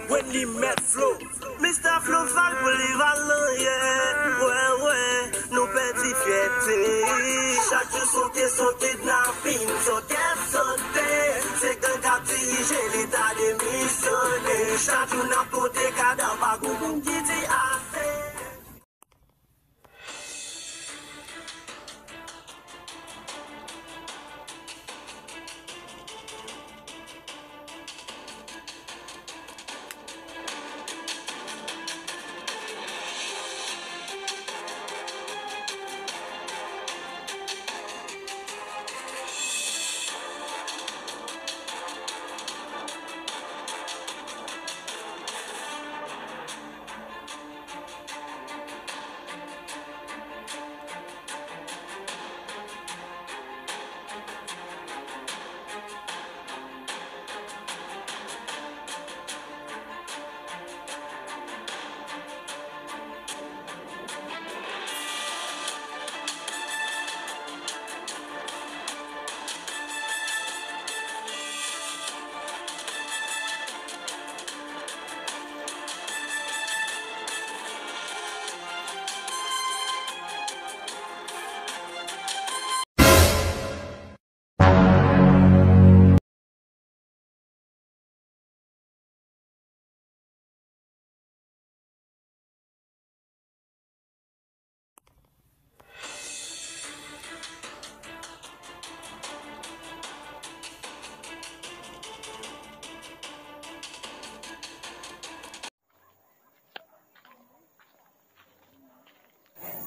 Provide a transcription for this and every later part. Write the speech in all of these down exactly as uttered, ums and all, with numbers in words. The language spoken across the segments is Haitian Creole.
Wendy Mèt Flo. Mister Flo fal pou li val nan yè. Wè, wè, nou pèdi fyète. Chak jou sote, sote, kidnapin, sote, sote. Se gang k ap dirije, leta demisyone. Chak jou n ap pote kadav, pa gon moun ki di ase.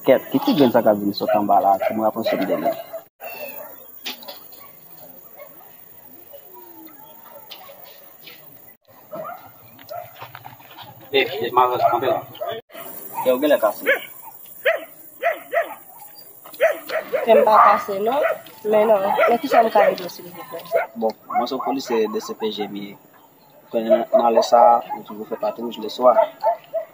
Kèt, ki ti grenn sa k ap vin sot anba la, ki m rapwoche m de li? E, e, Marvens, kanpe la. Kè w genlè kase. Kè m pa kase, non. Men non, men kisa m ka ede w, silvouplè? Bon, mwen se yon polisye D C P G m ye. Konnen nan, nan lè sa a, nou toujou fè patwouj lè swa.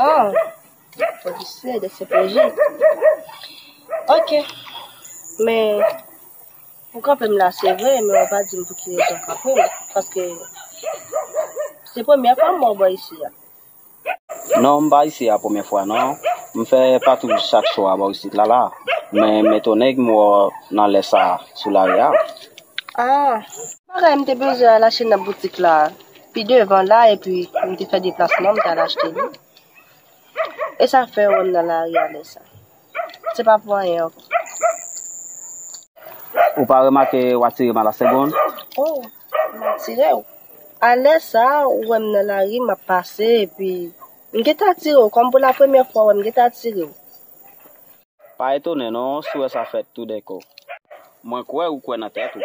Ah, polisye, D C P J. Ok. Men, ou kanpe m la, se vre, men ou pa di m pou ki rezon w kanpe m. Paske se premyè fwa m wè w bò isi a. Non, m pa isi a premyè fwa, non. M fè patwouj chak swa bò isit la, la. Men m etone m wè w nan lè sa a sou lari a. Ah, bagay m te bezwen al achte nan boutik la. Pi devan la, epi m te fè deplasman, m t al achte li. E sa fè w wè m nan lari a lè sa. Se pa pou anyen ankò. Ou pa remake w atire m a la segonn? Oh, m atire w. A lè sa a, ou wè m nan lari, m ap pase, epi m gentan atire w. Kòm pou la premyè fwa w wè m, m gentan atire w. Pa etone non, si w wè sa fèt toudenkou. Mwen kwè ou kwè nan tèt ou.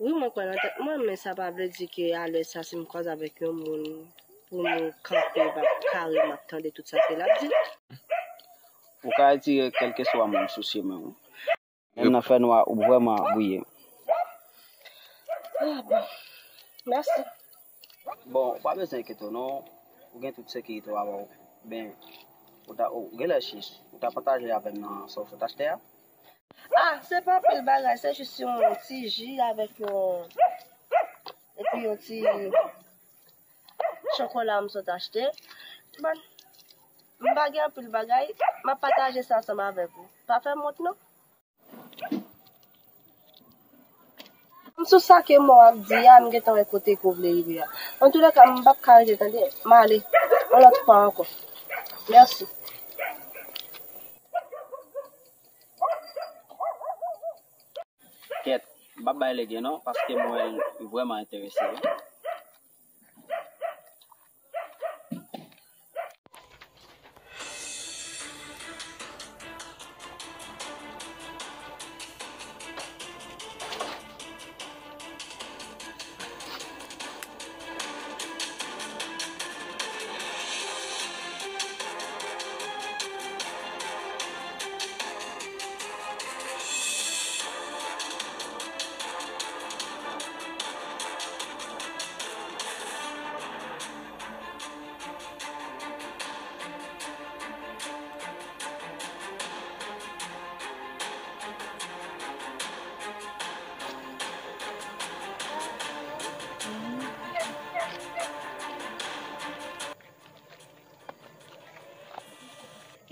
Wi, mwen kwè nan tèt mwen, men sa pa vle di ke a lè sa, si m kwaze avèk yon moun, pou nou kanpe, m ap kare, m ap tande tout sa ke l ap di. Ou ka etire kèlkeswa moun sou chemen w. Menm nan fènwa, ou vrèman briye. Ah, bon. Mèsi. Bon, ou pa bezwen enkyete w non. Ou gen tout sekirite w avè w. Ben, ou ta, ou genlè chich. Ou ta pataje avè m nan sa w sot achte a? Ah, se pa anpil bagay, se jis yon ti ji avèk yon, epi yon ti chokola m sot achte. Bon, m pa gen anpil bagay, m ap pataje sa ansanm avèk ou. Pa fè m wont non. M sou sa ke mò ap di a, m gentan wè kote ke w vle rive a. Antoulèka, m p ap ka rete tande, m ale, yon lòt fwa ankò. Mèsi. Kèt, m p ap bay legen non, paske m wè l vrèman enterese wi.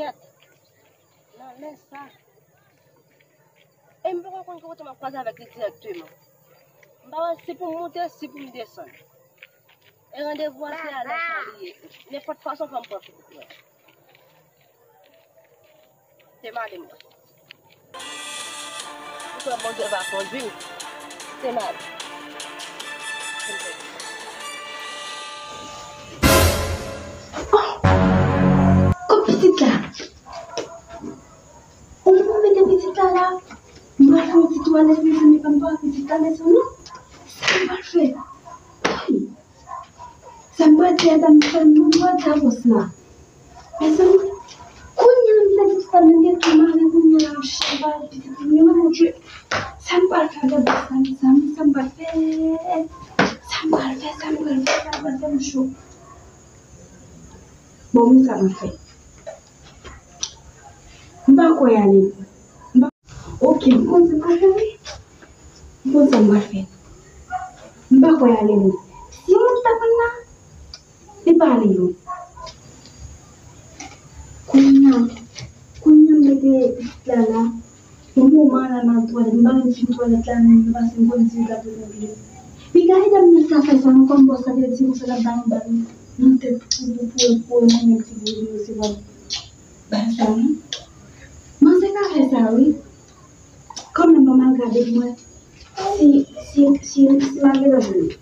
Kèt. Nan lè sa. E m poko konn ki kote m ap kwaze avèk li dirèkteman. M pa wè si pou m monte, si pou m desann. E randevou a se a lè sa li ye. Nenpòt fason fò m pran fi pou wè. Se mare m nan. Ou kwè Bondye va kondui m? Se mare. Oh! Kot pitit la? Ou mete pitit la la? M pral fè yon ti twalèt, mezanmi, pa m pa wè pitit la, mezanmi. Sa m pral fè? Ay! Sa m pral fè, sa m pral fè, m pral fè bòs la. Mezanmi, kounye a m pèdi tout sa m gen tou mare kounye a, ap chita, pitit mwen, Bondye. Sa m pral fè avèk bòs la, mezanmi, sa m pral fè? Sa m pral fè, sa m pral fè, sa m pral fè, m cho. Bon, men sa m fè. M pa kwè ale. M pa, oke, m konn sa m pral fè, wi. M konn sa m pral fè. M pa kwè ale, non. Si moun ta konn la, li pa ale, non. Kounye a, kounye a m mete pitit la la. Yon moman la m al twalèt, m pa menm fin twalèt la menm, paske m konn di l t ap vin anpil. Piga e dam nan sa fè sa, non, kòm bòs la te di konsa l ap ba nou bal nan tèt pou, pou, pou, pou, mwen menm ki pou resevwa bal sa, non. Manzè ka fè sa, wi. Kanmenm, ban m al gade pou mwen si, si, si, si m al gentan jwenn li.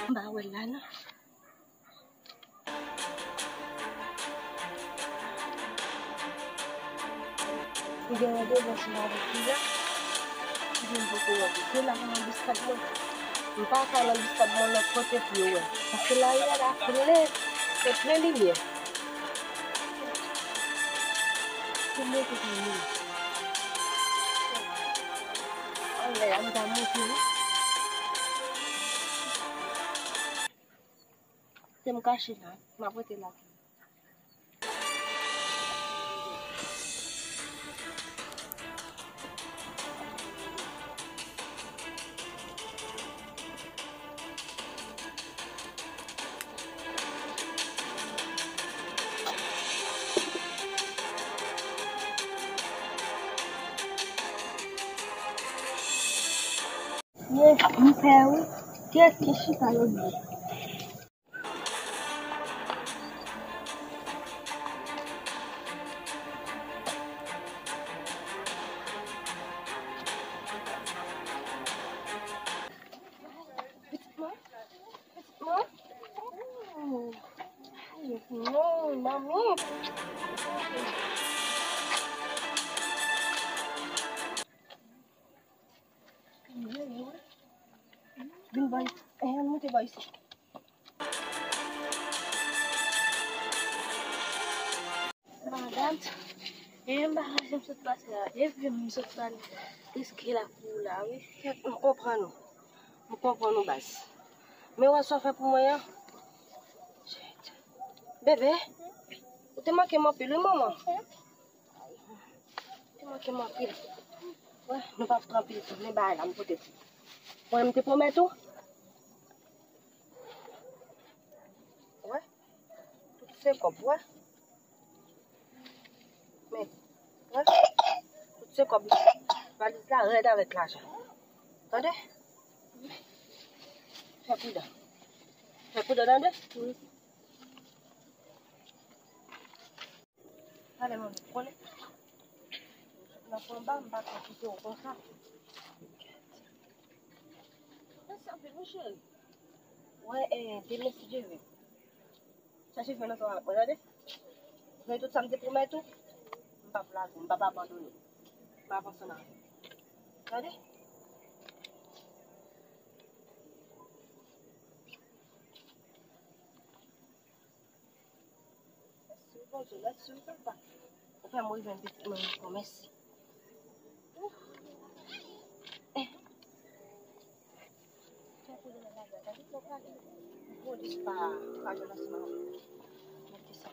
M pa wè l la non. M gen randevou ansanm avèk li la. Epi m poko wè l. Gen la nan anbiskad mwen. M pa ka nan anbiskad mwen lòt kote pou yo wè. Paske lari a la plen, se plen limyè. Plen kote limyè. Anlè a, m ta monte wi. Se m kache la, m ap rete la. Ye, m pè wi. Kiyès ki chita yo di? Pitit mwen? Pitit mwen? Oh. Ay, non, manmi. Vin bay. Eh, monte bay ici. Madanm, e m pa ka janm sot pase la. Depi m sot pale, riske la pou ou la, wi. M konprann ou. M konprann ou, baz. Men wè sa w fè pou mwen an. Bebe, ou te manke m anpil, wi, manman. Ou te manke m anpil. Wè, nou p ap pran anpil tan, men bagay la, m pote pou ou. Wè, m te pwomèt ou. Wè. Tout se kòb, wè. Men, wè. Tout se kòb. Valiz la rèd avèk lajan. Tande? Fè pridan. Fè pridan, tande? Wi. Talè manmi, konnen. N ap anba, m pa ka kite w konsa. Mèsi anpil, wi, cheri. Wè, eh, demen, si Dye vle. Chache fè nan sa w ap mwen, tande? Men tout sa m te pwomèt ou, m p ap lage w, m p ap abandone w. M ap ansanm avè w. Tande? Bonjou, mèsi, papa. Ou fè m rive pitit mwen ankò, mèsi. Ouf. Eh. Fè koulè la, gade, gade, gade. Bon, dis pa, pa jwenn ansanm avè m. Mete sa.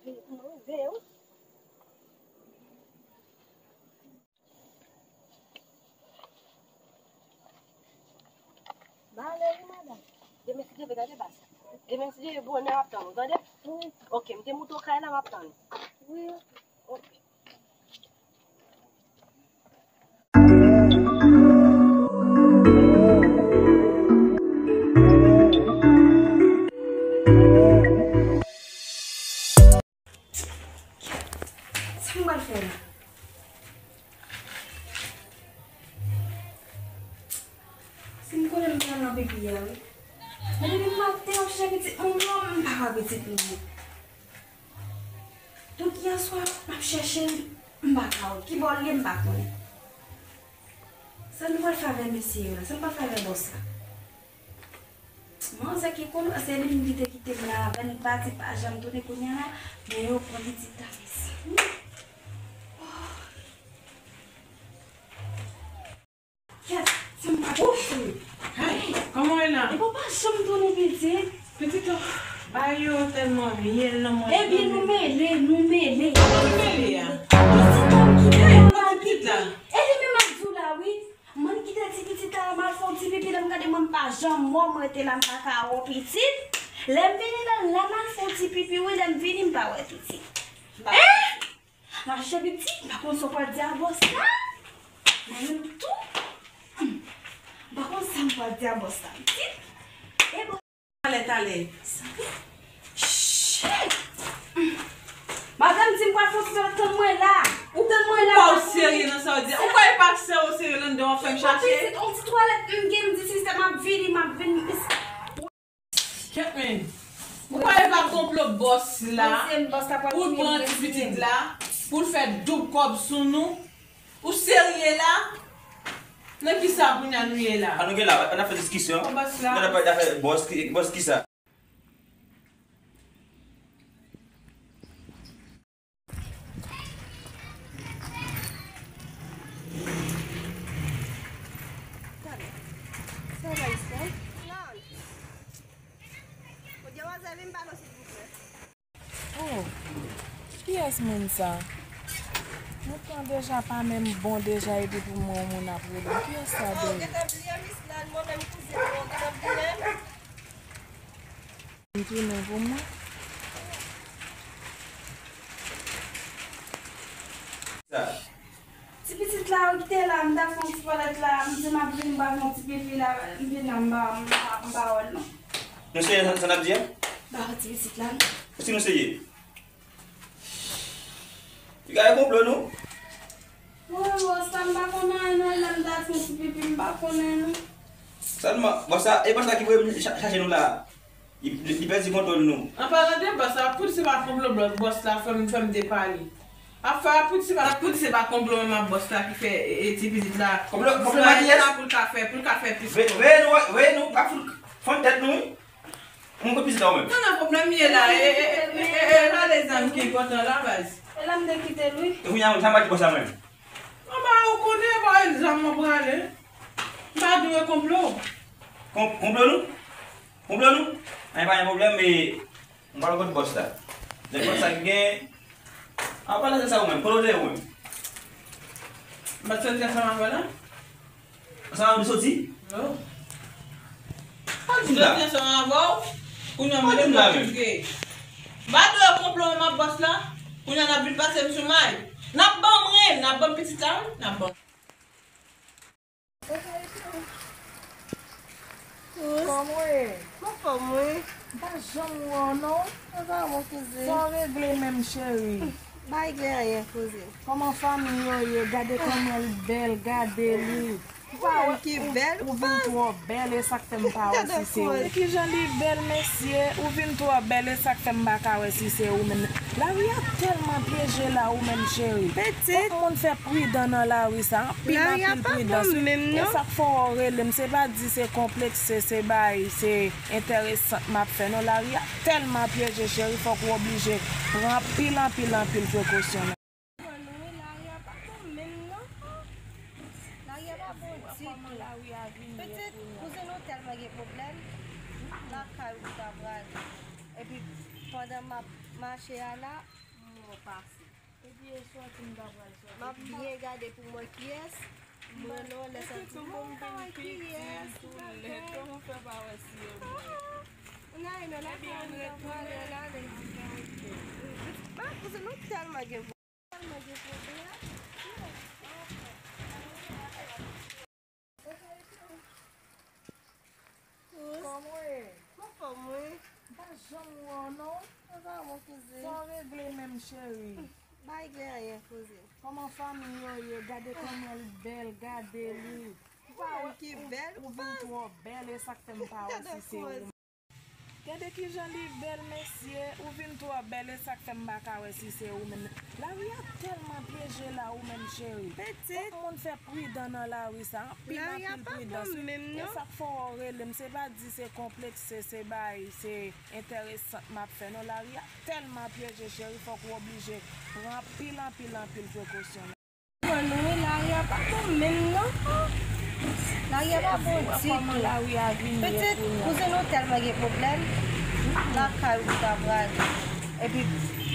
Veye, mwen, veye, wi. M ale wi, madanm. Demen si Dye vle, gade bas. Demen si Dye vle, bonè m ap tann ou, tande? Wi. Oke, m te moute w kay la, m ap tann ou. Wi, oke. Oke. Sa m pral fè la? Si m konnen m pral nan pipi a, wi. Men depi maten w ap chèche pitit moun nan, m pa wè pitit moun nan. Donk, yè swa, m ap chèche l, m pa ka wè. Ki bò l ye, m pa konnen. Sa nou pral fè avè mesye yo la? Sa nou pral fè avè bòs la? Manzè ki konnen, se li menm ki te kite m la, avè l pati, pa janm tounen kounye a la, men yo pran pitit la, mezanmi. Kèt, se m pa... Ouf! Hey, kòman w ye la? Epi w pa janm tounen pitit. Pitit, oh, bagay yo tèlman myèl nan mwen. Ebyen, nou mele, nou mele. Kòman nou mele a? Pitit la m kite... Hey, kote pitit la? E li menm ap di w la, wi. Mwen kite ti pitit la, m al fè yon ti pipi, lè m gade mwen m pa janm wè, mwen rete la, m pa ka wè pitit. Lè m vini la, lè m al fè yon ti pipi, wi, lè m vini, m pa wè pitit. Eh! Mache pitit, m pa konn sa w pral di a bòs la. Mwen menm tou. Hmm. M pa konn sa m pral di a bòs la, pitit. E bò... Talè, talè. Shit! Madanm di m pral fè yon ti twalèt, tann mwen la. Ou tann mwen la. Ou pa serye nan sa w di a? Ou kwè e pa sè w serye nan, w ap fè m chache? Pitit, yon ti twalèt m gen, m di sistè m ap vini, m ap vini. Kèt men. Ou kwè e pa konplo bòs la pou l pran ti pitit la, pou l fè doub kòb sou nou? Ou serye la? Nan kisa kounye a nou ye la? An nou gen la, an ap fè diskisyon. Nan ap fè bòs ki, bòs kisa? Sa va, Estelle? Lan. Ou demwazèl, vin pale, silvouplè. Oh, kiyès moun sa? Mwen pran deja pa menm bon deja epi pou mwen yon moun ap rele m. Kiyès sa, Deni? Ou gentan bliye m, Islande, mwen menm kouzin mwen, ou gentan bliye m? M tounen pou mwen. Sa. Ti pitit la, ou kite la, m ta fè yon ti twalèt la, m di m ap vin, m pa fè yon ti pipi la, m vin la, m pa, m pa, m pa wè l non. Nou serye sa, sa n ap di a? M pa wè ti pitit la non. Si nou serye. Piga e konplo nou. Wi, bòs la, m pa konn anyen non, lè m ta fè yon ti pipi, m pa konnen non. Sèlman, bòs la, e bòs la ki voye m cha-, chache nou la. Li, li, li pèdi kontwòl nou. An palan de bòs la, poudi se pa konplo bò-, bòs la fè m, fè m te pale. Ap fè a poudi se pa, poudi se pa konplo menm ak bòs la ki fè, e, e, ti pitit la. Konplo, konplo ak kiyès? Pou l ka fè, pou l ka fè plis. Veye, veye nou, veye nou, pa fout fann tèt nou, wi. Mwen konn pitit la ou menm. Non, non, pwoblèm ye la. E, e, e, e, e, e, gade zam ki enpòtan la, baz. E la m te kite l, wi. E kounye a, sa m pral di bòs la mwen. Anba ou konnen pa zam mwen prale. M pa dwe konplo. Kon-, konplo nou? Konplo nou? Anyen pa gen pwoblèm, men m pral kot bòs la. Lè bòs la gen, an palan de sa ou menm, kote w te ye ou menm? M pa t soti ansanm avè w la? Ansanm avè w nou soti? Non. Pa di m la. M soti ansanm avè w, kounye a m rele m nan pibge. M pa dwe konplo menm ak bòs la, kounye a n ap vin pase m sou may. N ap ban m ren, n ap ban m pitit la, wi, n ap ban m. Kòman w ye? Mwen anfòm, wi. M pa janm wè w, non. Mwen pa bon, kouzin. Sa w regle menm, cheri? M pa regle anyen, kouzin. Kòman fanmi yo ye? Gade kòman l bèl, gade li. Ou pa wè ki bèl ou vin twò bèl, e sa k fè m pa wè si se ou. Kijan li bèl, mesye, ou vin twò bèl, e sa k fè m pa ka wè si se ou menm. Lari a tèlman pyeje la, ou menm, cheri. Pitit. Fòk moun fè pridan nan lari sa, anpil, anpil pridans. E sa k fè w rele m, se pa di se konplekse, se bay, se enteresan m ap fè. Non, lari a tèlman pyeje, cheri, fòk ou oblije pran anpil, anpil, anpil prekosyon. Bon, wi, lari a pa bon menm non. Lari a pa bon ditou. Pitit, kouzin ou tèlman gen pwoblèm. Lakay ou ta prale. Epi pandan m ap mache a la, m wè w pase. Epi e sòti m ta pral sòti. M ap byen gade pou m wè kiyès. M wè non lè sa di m pa wè kiyès. Kòman w fè pa wè si e mwen? Ou nan yon lakay ou ta prale la. Ba kouzin ou tèlman gen Kòman w ye? Mwen anfòm wi. M pa janm wè w non. Mwen pa bon kouzin. Sa w regle menm, cheri? M pa regle anyen, kouzin. Kòman fanmi yo ye? Gade kòman l bèl, gade li. Ou pa wè ki bèl ou vin twò bèl, e sa k fè m pa wè si se ou. Gade kijan li bèl, mesye. Ou vin twò bèl, e sa k fè m pa ka wè si se ou menm. Lari a tèlman pyeje la, ou menm, cheri. Pitit. Fòk moun fè pridan nan lari sa, anpil, anpil pridans. E sa k fè w rele m, se pa di se konplekse, se bay, se enteresan m ap fè. Non, lari a tèlman pyeje, cheri, fòk ou oblije pran anpil, anpil, anpil prekosyon. Bon, wi, lari a pa bon menm non. Lari a pa bon ditou. Pitit, kouzin ou tèlman gen pwoblèm. Lakay ou ta prale. Epi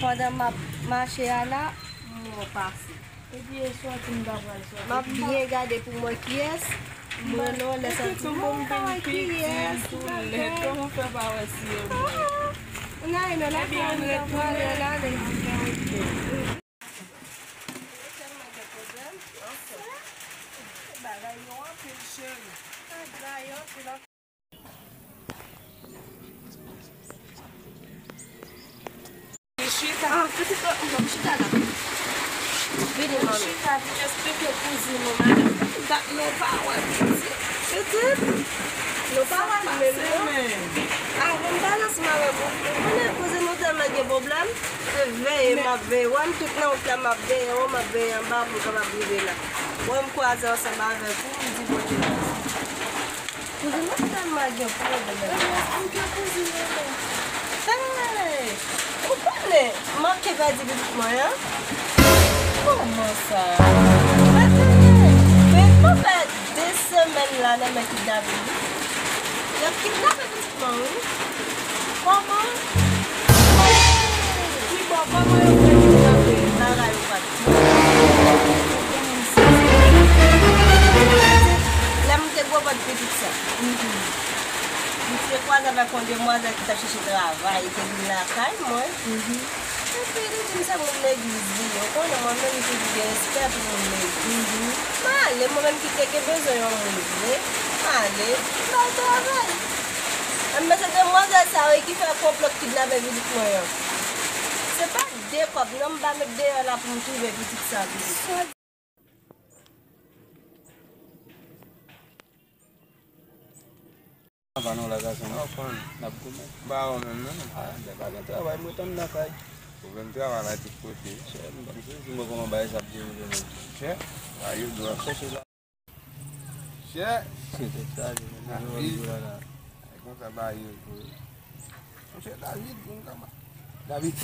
pandan m ap mache a la, m wè w pase. Epi e sòti m ta pral sòti. M ap byen gade pou m wè kiyès. M wè non lè sa di m pa wè kiyès. Kòman w fè pa wè si e mwen? Ou nan yon lakay ou ta prale la. Yo tèlman gen pwoblèm. Bagay yo anpil, cheri. Bagay yo anpil. Chita. Ah, pitit, bon, chita la. Vini, manmi. Chita, vin eksplike kouzin nou, madanm. Dat nou pa wè pitit. Pitit? Nou pa wè l menm non. Avan m ta lanse m avèk ou, ou konnen kouzin nou tèlman gen pwoblèm. Se veye m ap veye. Wè m tout nan wout la, m ap veye anwo, m ap veye anba pou m kapab rive la. Wè m kwaze ansanm avèk ou, m di Bondye mèsi. Kouzin mwen tèlman gen pwoblèm. Mwen gen kouzin mwen. Hey! Ou konnen, m manke pèdi pitit mwen an. Kòman sa? Mwen konnen. Men mwen fè de semèn la nan men kidnapè. Y ap kidnape pitit mwen, wi. Kòman? Kibò, kòman yo fè kidnape? Bagay ou pa t di. Lè m te gwo vant pitit sa. M te kwaze avèk yon demwazèl ki t ap chèche travay, li te vin lakay mwen. Epi li di m se moun legliz li ye. Ou konnen mwen menm m toujou gen respè pou moun legliz. M ale, mwen menm ki te gen bezwen yon moun vre. M ale, m bay travay. Enben se demwazèl sa yo ki fè konplo k kidnape pitit mwen an. Se pa de kòb non m pa met deyò la pou m twouve pitit sa vre. Apa nou la gason? N ap goumen. Ba ou menm non. Ah, lè pa gen travay, mwen tann nan kay. Pwoblèm travay la tout kote. Chè, m pa m sezi mwen kòman bagay sa ap dewoule menm. Chè, ba yo dwa chèche la. Chè. Se tèt chaje, men nou wè m la. Ay konsa ba yo. Monchè David, moun kama. David.